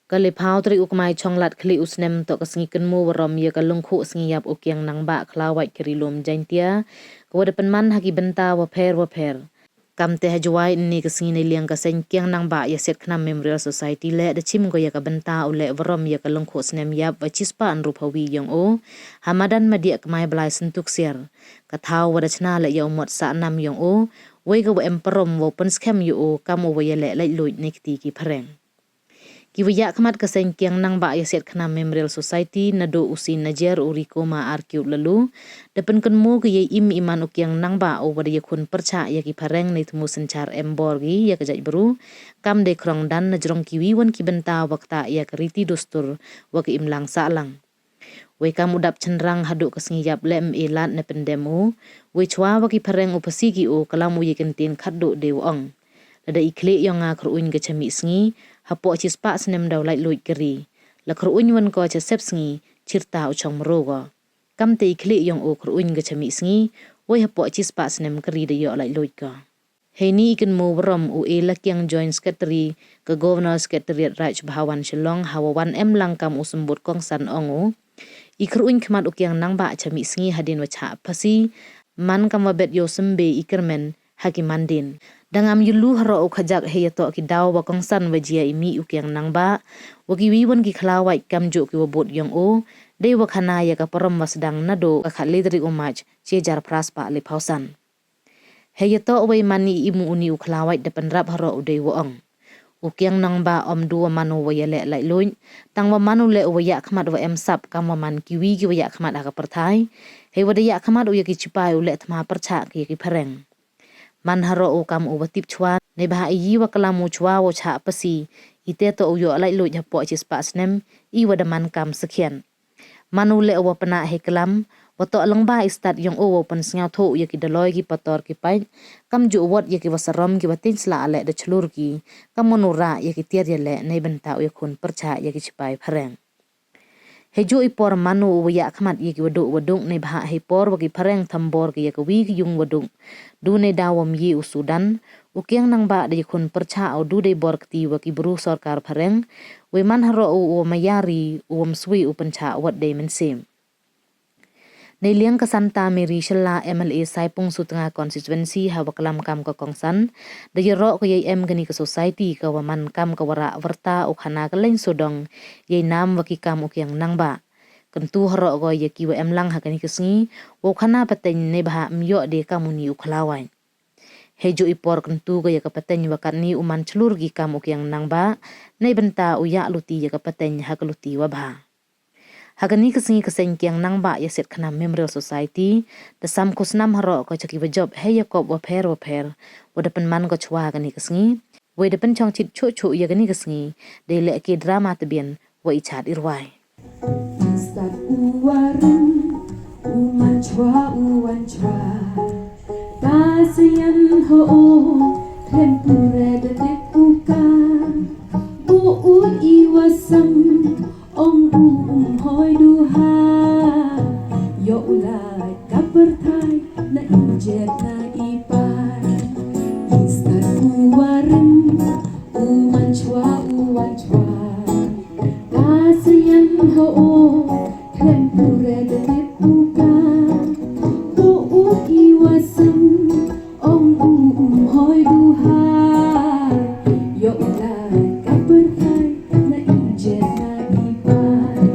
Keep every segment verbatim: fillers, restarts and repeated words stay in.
Ka le phaw tarik u Kmai Chonglad khlieh u snem toh ka sngi kynmaw warom ya ka lyngkhuh sngi yap u Kiang Nangbah Khlawait ka Ri Lum Jaiñtia, ka wa da pynman ha ki bynta wapher wapher. Kamte ha Jowai ynne ka sngi neiliang ka seng Kiang Nangbah Yasiat Khnam Memorial Society leh da chim ko ya ka bynta u leh warom ya ka lyngkhuh snem yap wa chispah ynru phaw wi yong o, ha madan Madiah Kmai Blai Syntu Ksiar, ka thaw wa da chna leh ya u mot sahnam yong o, wei ka wa em parom wow pynskhem ya o kam u wa yaleh laitluid na kti ki phareng. Ki wa yakhmat ka seng Kiang Nangbah Yasiat Khnam Memorial Society, naduh u Sir Najiar, u Rikoma Arkiut Laloo, da pynkynmaw ki ya i im i man u Kiang Nangbah u wa da yakhun pyrchah ya ki phareng nei thmu synchar em bor ki ya ka jaitbru, kam dei khrong dan najrong ki wi wan ki bynta wa ktah ya ka riti dustur wa ka imlang sahlang. Wei kam u dap chynrang haduh ka sngi yap leh ym e lad ne pyndem u, wei chwa wa ki phareng u phasi ki u, klam u ya kyntien khatduh de u ong: Lada i khlieh yong nga khrooñ ka cha mih sngi, hapoh chispah snem daw laitluid ka ri. La khrooñ wan ko cha sep sngi, chirta u chong mru ko. Kamte i khlieh yong o khrooñ ka cha mih sngi, wei hapoh chispah snem ka ri da yoh laitluid ko. Heini i kynmaw warom u A Lakiang, Joint Secretary ka Governor Secretariat Raj Bhavan Shillong, ha wa wan em lang kam u symbud kongsan, ong u: I khrooñ khmat u Kiang Nangbah cha mih sngi hadien wa chah phasi, man kam wa bet yow symbe i kyrmen ha ki mandin. Da ngam yulu haroh u khajak hei yatoh ki daw wa kongsan wa jia i mih u Kiang Nangbah wa ki wi wan ki khlawait kamjooh ki wa bud yong o, dei wa khana ya ka parom wa sdang naduh ka khatle tarik u March chi hajar phra spah le phaw san. Hei yatoh wei man i im u ni u khlawait da pynrap haroh u dei wa ong: U Kiang Nangbah ym du wa man u wa yaleh laitluid, tang wa man u leh u wa yakhmat wa em sap kam wa man ki wi ki wa yakhmat ha ka pyrthai, hei wa da yakhmat u ya ki chipai u leh thma pyrchah ki ya ki phareng. Man haroh u kam u wa tip chwa, neibhah i yi wa klam u chwa wow chah phasi, i te toh u yoh laitluid hapoh chispah snem, i wa da man kam sakhian. Man u leh u wa pynah hei klam, wa toh lyngba i stad yong o wow pynsngewthuh ya ki daloi ki pator ki pait, kamjooh wot ya ki wa sarom ki wa tieng sla leh da chlur ki, kam man u rah ya ki tiar yaleh neibynta u yakhun pyrchah ya ki chipai phareng. Heijooh i por man u u wa yakhmat ya ki wa duh wa duk, neibhah hei por wa ki phareng thombor ki ya ka wi ki yung wa duk, du neidaw wym ye u sudan, u Kiang Nangbah da yakhun pyrchah u du dei bor kti wa ki bru sorkar phareng, wei man haroh u u wa maya ri, u wym swi u pynchah wat dei mynsiem. Neiliang ka Santa Mary Shylla, M L A Saipung Sutnga Constituency, ha wa klam kam ka kongsan, da yaroh ko ya i em kani ka society ka wa man kam ka wa rah wyrta u khana ka leng sodong ya i nam wa ki kam u Kiang Nangbah. Kyntu haroh ko ya ki wa em lang ha kani ka sngi wow khana pateng neibhah ym yoh de kam u ni u khlawait. Heijooh i por kyntu ko ya ka pateng wa katni u man chlur ki kam u Kiang Nangbah, neibynta u yah luti ya ka pateng ha ka luti wa bha. Ha kani ka sngi ka seng Kiang Nangbah Yasiat Khnam Memorial Society da sam khusnam haroh ko cha ki wa jop hei yakob wapher wapher wa da pynman ko chwa kani ka sngi. Wei da pynchong chit chuh chuh ya kani ka sngi dei leh ki drama tbian wa i chat i rwai. Stad u warim, u man chwa, u wan chwa. Ta sian ho o, khlem pure da dep u ka. Bu u i wasam, ong u um hoi du ha. Yoh u lait ka pyrthai, na i jet na i pai. Stad u warim, u man chwa, u wan chwa. Ta sian ho o, khlem pure da dep u ka. Bu u i wasam, ong u um hoi du ha. Yoh u lait ka pyrthai, na i jet na i pai.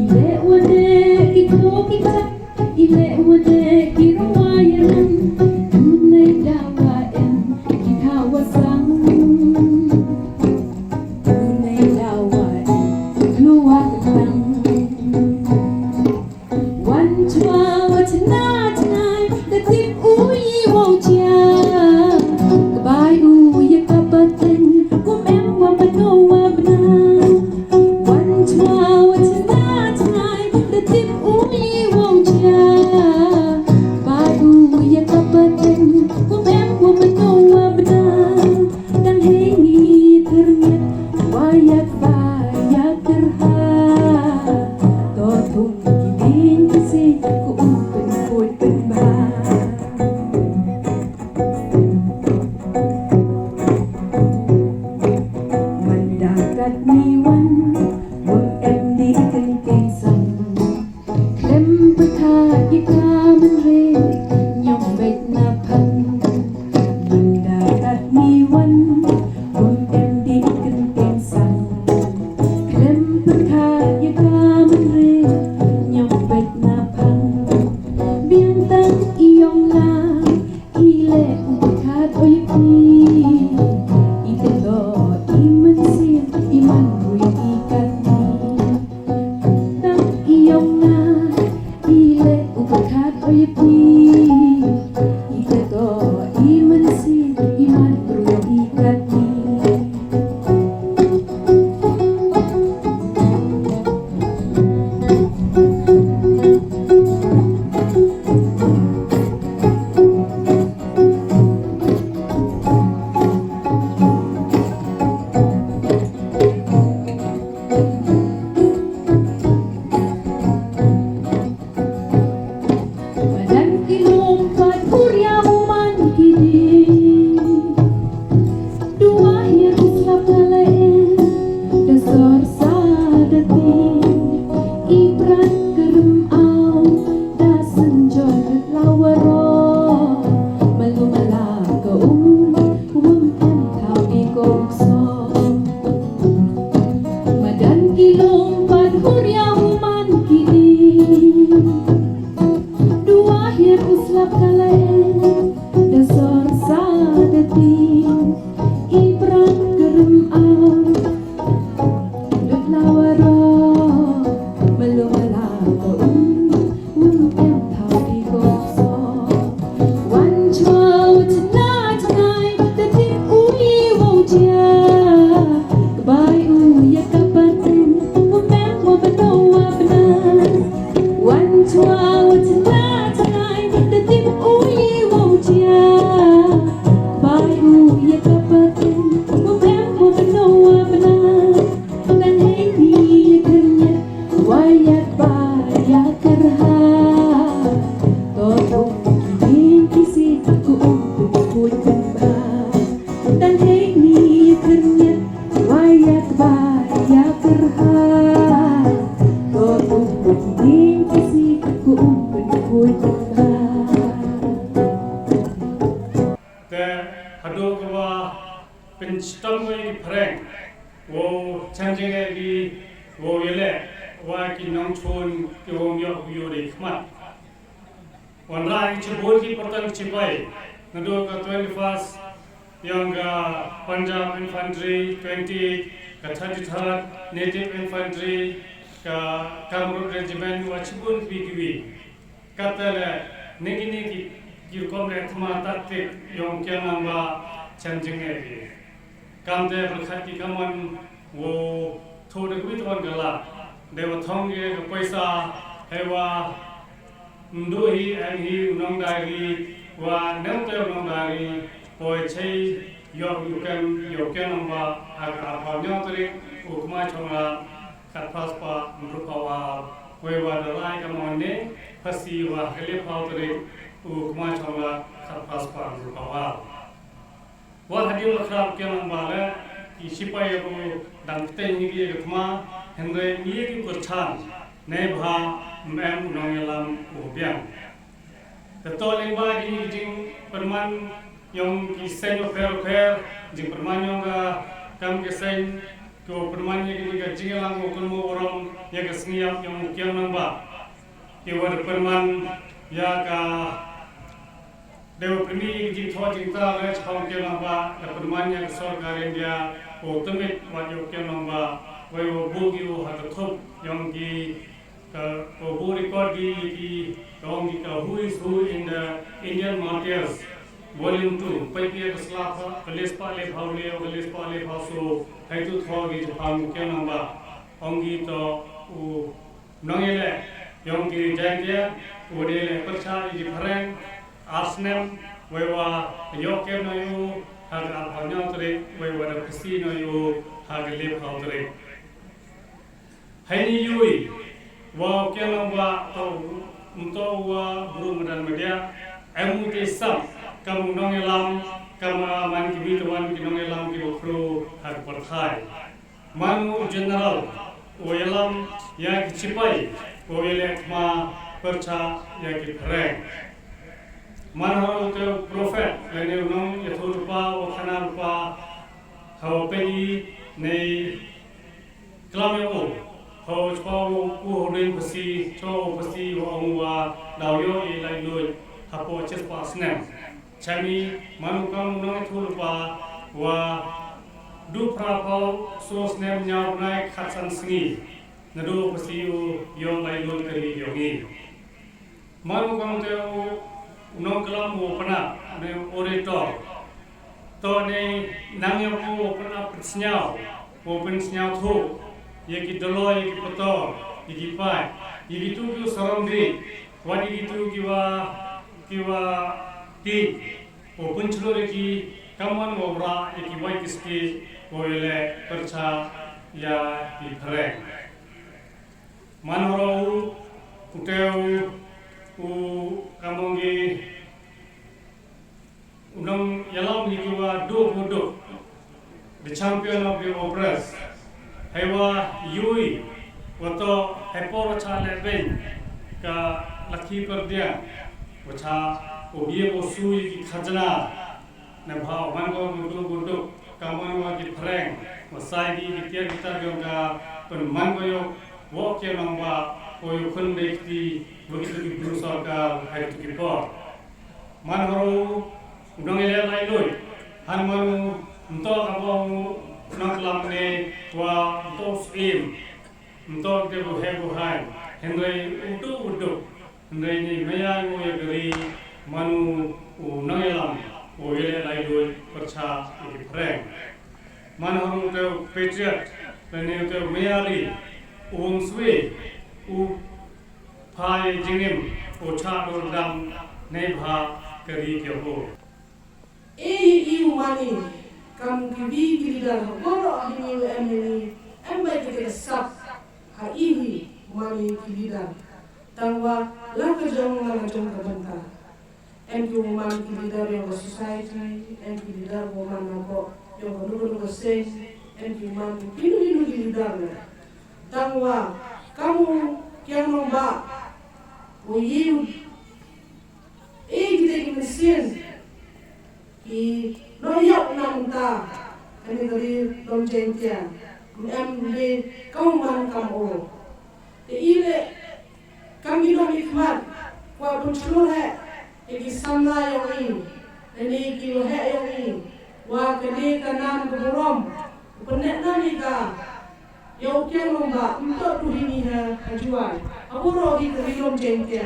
I leh wa de ki tho ki tak, i leh wa de ki rwai ya ran. Du neidaw wa em ki thaw wa sang. Du neidaw wa em ki klua ka tang. Wan chwa Wym em di i kyntien sang. Khlem pyrkhat ya ka mynre, ñiong beit na phang. Mynda kat mi wan, wym em di i kyntien sang. Khlem pyrkhat ya ka mynre, ñiong beit na phang. Biang tang i yong nga, i leh u pyrkhat o ya phi. I tæ toh i mynsiem, i man bru yong i kat ni. Tang i yong nga, i leh u pyrkhat o ya phi. I tæ toh i mynsiem, i man bru yong i kat ni. Madan ki lum pat huria u man ki ding. Dua hiar u slap ka la em, da sor sa da ting. I bran ka rem aw, da synjor da la waroh. Malu mala ka um, wym em thaw i ko u kso. Madan ki lum pat huria u man ki ding. Dua hiar u slap ka la em, da sor sa da ting. I bran ka rem aw, da la waroh. Malu mala ka um, wym em thaw i ko u kso. Wan chwa wa chna tngai, da tip u i wow jia. Kbai u ya ka pateng, wym em wa bano wa bna. Wan chwa wa chna tngai, da tip u i wow jia. Kbai u ya ka pateng, wym em wa bano wa bna. Tang heini ya khyrñiat, wa ya kba ya kyrha. To um ki ding ki si, ku um pynkuit pynbha. Tang heini ya khyrñiat, wa ya kba ya kyrha. To um ki ding ki si, ku um pynkuit pynbha. Te hadooh ka wa pynchitom ko ya ki phareng, wow chem jingeh ki, wow yaleh wa ki nongchun ki, wow yoh u yoh dei khmat. Wanrah i chibun ki pyrtang chipai, nadooh ka twenty-first yong ka Punjab Infantry, twenty-eight ka thirty-third Native Infantry, ka Kamrup Regiment, wa chibun kiwi kiwi. Katte le, niki niki ki rukom le thma tactic yong u Kiang Nangbah chem jingeh ki. Kamte pyrkhat ki kamon wow thoh da kawi tawon ka lad. Dei wa thong ki ka poisa, heiwa ym duh hi, em hi u nongdairi, wa neu te u nongdairi, poi chei yoh u kem, yoh u Kiang Nangbah ha ka arphaw ñiaw tarik u Kma Chonglad, khatphra spah ynruphaw ar, weiwa da lai ka mane phasi wa ha ka lephaw tarik u Kma Chonglad, khatphra spah ynruphaw ar. Wat hadien wa khrap u Kiang Nangbah le, ki chipai ya u dang teng hi ki ya ka thma, hynrei ngi ki kyrchan, neibhah ym em u nongyalam u biang. Te toh lyngba kini ki jingpynman yong ki seiñ waphær waphær, jingpynman yong ka kam ka seiñ, ko pynman ya kini ka jingyalang wa kynmoo warom ya ka sngi yap yong u Kiang Nangbah. Ki wa da pynman ya ka, dei wa pynman ya ki jingthoh jingthaw le chaphang u Kiang Nangbah, da pynman ya ka sorkar India, ko tymit wa ya u Kiang Nangbah, wei wa buh ki u ha ka thup yong ki, ka, ko buh record ki ya ki, ka ong ki ka Who is Who in the Indian Martyrs, Volume two, pait ki ya ka sla pha, ka list pa le phaw le, ka list pa le phaw so, hei tu thoh ki chaphang u Kiang Nangbah. Ong ki toh u nongyaleh yong ki Jaintia, u dei le pyrchah ya ki phareng ar snem, weiwa yoh kem noh ya u ha ka arphaw ñiaw tarik, weiwa da phasi noh ya u ha ka lephaw tarik. Heini yoo i wa u Kiang Nangbah toh, ym toh wa bru madan madiah, em u te sap kam u nongyalam, kam man ki wi tawon ki nongyalam ki wa khru ha ka pyrthai. Man u general, u yalam ya ki chipai, u yaleh thma pyrchah ya ki phareng. Man haro u te u prophet, lane u nong yathuh lypa, u khana lypa, hawa pynyi nei klam ya u, hawa chwa u, u huding phasi, chwa u phasi, wa ong wa daw yoh i lai lut hapoh chispah snem. Chani, man u kam u nong yathuh lypa, wa du phra phaw so snem ñiaw bnai khatsan sngi, nadooh phasi u yoh lai lut kari yong i. Man u kam te u, u nong klam u pynap, ne orator. To ne nang ya u pynap pynsñiaw, u pynsñiawthuh ya ki dolloi, ya ki pator, ya ki paid, ya kitu ki sarom ri, wa ya kitu ki wa, ki wa ti, u pynchlur ya ki, kamon wa bra ya ki wai ki ski, u yaleh pyrchah ya ki phareng. Man haro u, u te u, u kamong i, u nong yalam ni ki wa duk u duk, the champion of the oppressed. Hei wa yui, wa to, hei por wa cha leh beiñ, ka lakhi pyrdiang, wa cha, u ye u sui ki khajna, Neibhah man ko u duk u duk, kamon wa ki phareng, wa sai ki ki tiar ki tar yong ka, pynman ko yoh, wa ki nong wa, ko yoh khun dei kti, wa kitu ki bru sorkar, hei kitu ki por. Man haro u, u nong yaleh lai lut, han man u, ym toh ka bong u, nong klam ne, wa ym toh u syiem, ym toh te bu he bu hai, hynrei u duk u duk. Hynrei ni maya ngo ya kari man u, u nong yalam, u yaleh lai lut pyrchah ya ki phareng. Man haro u te u patriot, lane u te u maya ri, u wong swe, u phai jingim, u chah dur dam, neibhah kari ki ho. E i u man i, kam ki wi ki leader ha waroh hi ni u em ni, em bai ki te ka sap, ha i hi u man i ki leader. Tang wa, la ka jong, la ka jong ka bynta. Em ki u man ki leader yong ka society, em ki leader u man na ko, yong ka nu ka nu ka seng, em ki u man ki kinu kinu ki leader le. Tang wa, kam u kiang nongbah, u yi u E ki te ki mynsiem, ki nong yoh na mynta, kani ka ri lum Jaiñtia, em le kam man kam o. Te i le, kam ki nong i khmat, kwah pynchlur he, e ki samla yong i, kani ki waheh yong i, wa kani ka nam ka burom, u pynneh na ni ka, Yow kiang nongbah, ym toh du hi ni ha, ha Jowai. Ha waroh hi ka ri lum Jaiñtia.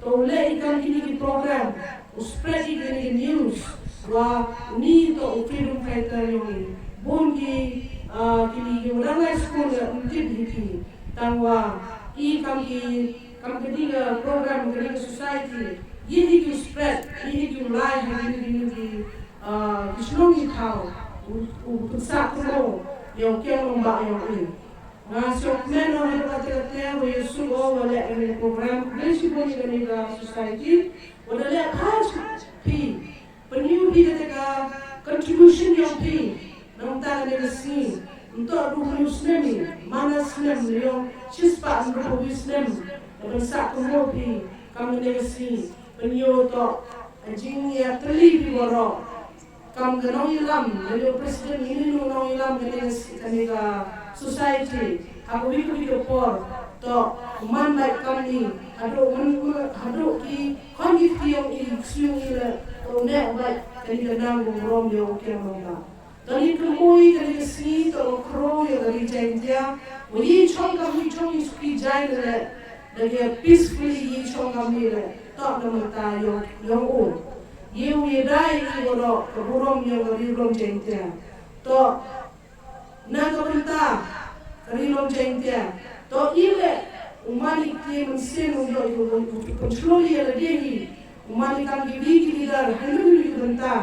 To u leh i kam kini ki program, u spread i kini ki news. Wa uni toh u freedom fighter yong i. Bun ki, ah, kini ki wa dang lai school ya ym tip hi ki. Tang wa, i kam ki, kam kini ka program, kini ka society. Ye hi ki u spread, ye hi ki u lai, ha kini, kini ki, ah, ki chnong ki thaw. U, u pynsah kynmoo, yow kiang nongbah yong i. Nga sñiawkmen o ha kate kate wa yoh suk o wa leh kani ka program, khublei chibun ya kani ka society, wa da leh phaw phi, pynyoo phi kate ka contribution yong phi, nangta kani ka sngi, ym toh du hynñiew snem i, man na snem yong, chispah ynru phaw wi snem, da pynsah kynmoo phi, kam kani ka sngi, pynyoo toh, ka jingyathli phi waroh. Kam ka nongyalam, ka yow president ini nong, nongyalam kani ka s-, kani ka society. Ha ka wi ka wi ka por, toh, man bait kam ni, hadooh man, man, hadooh ki, khon ki kti yong i, ki ksu yong i le, toh, ne bait kani ka nam ka burom yow kiang nongbah. Toh ni ka mui kani ka sngi, toh, ka khraw ya ka ri Jaiñtia, wa yi chong kam, yi chong yi suki jai le, da ki peacefully yi chong kam ni le, toh, na mynta yong, yong u. Ye u ye dai i waroh, ka burom yong ka ri lum Jaiñtia. Toh, na ka bynta, ka ri lum Jaiñtia. Toh i le, u man i kti mynsiem u yoh i u, u, u, u pynchlur i ya lade hi. U man i kam ki wi ki leader, ha kini ki bynta.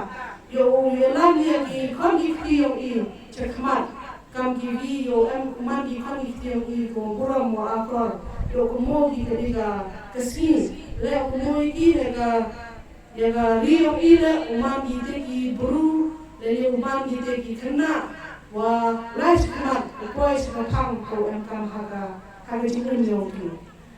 Yow u yalam ya ki khon ki kti yong i, chakhmat. Kam ki wi yow em, u man ki khon ki kti yong i, ko burom wa akor. Yow kynmoo ki kani ka, ka sngi. Le u kynmoo ki ne ka, Ya ka ri yong i le u man ki te ki bru, le ya u man ki te ki khynnah, Wa lai chakhmat, u poi chakhmat, kawa emkaam ha ka, ha ka jingim yong phi.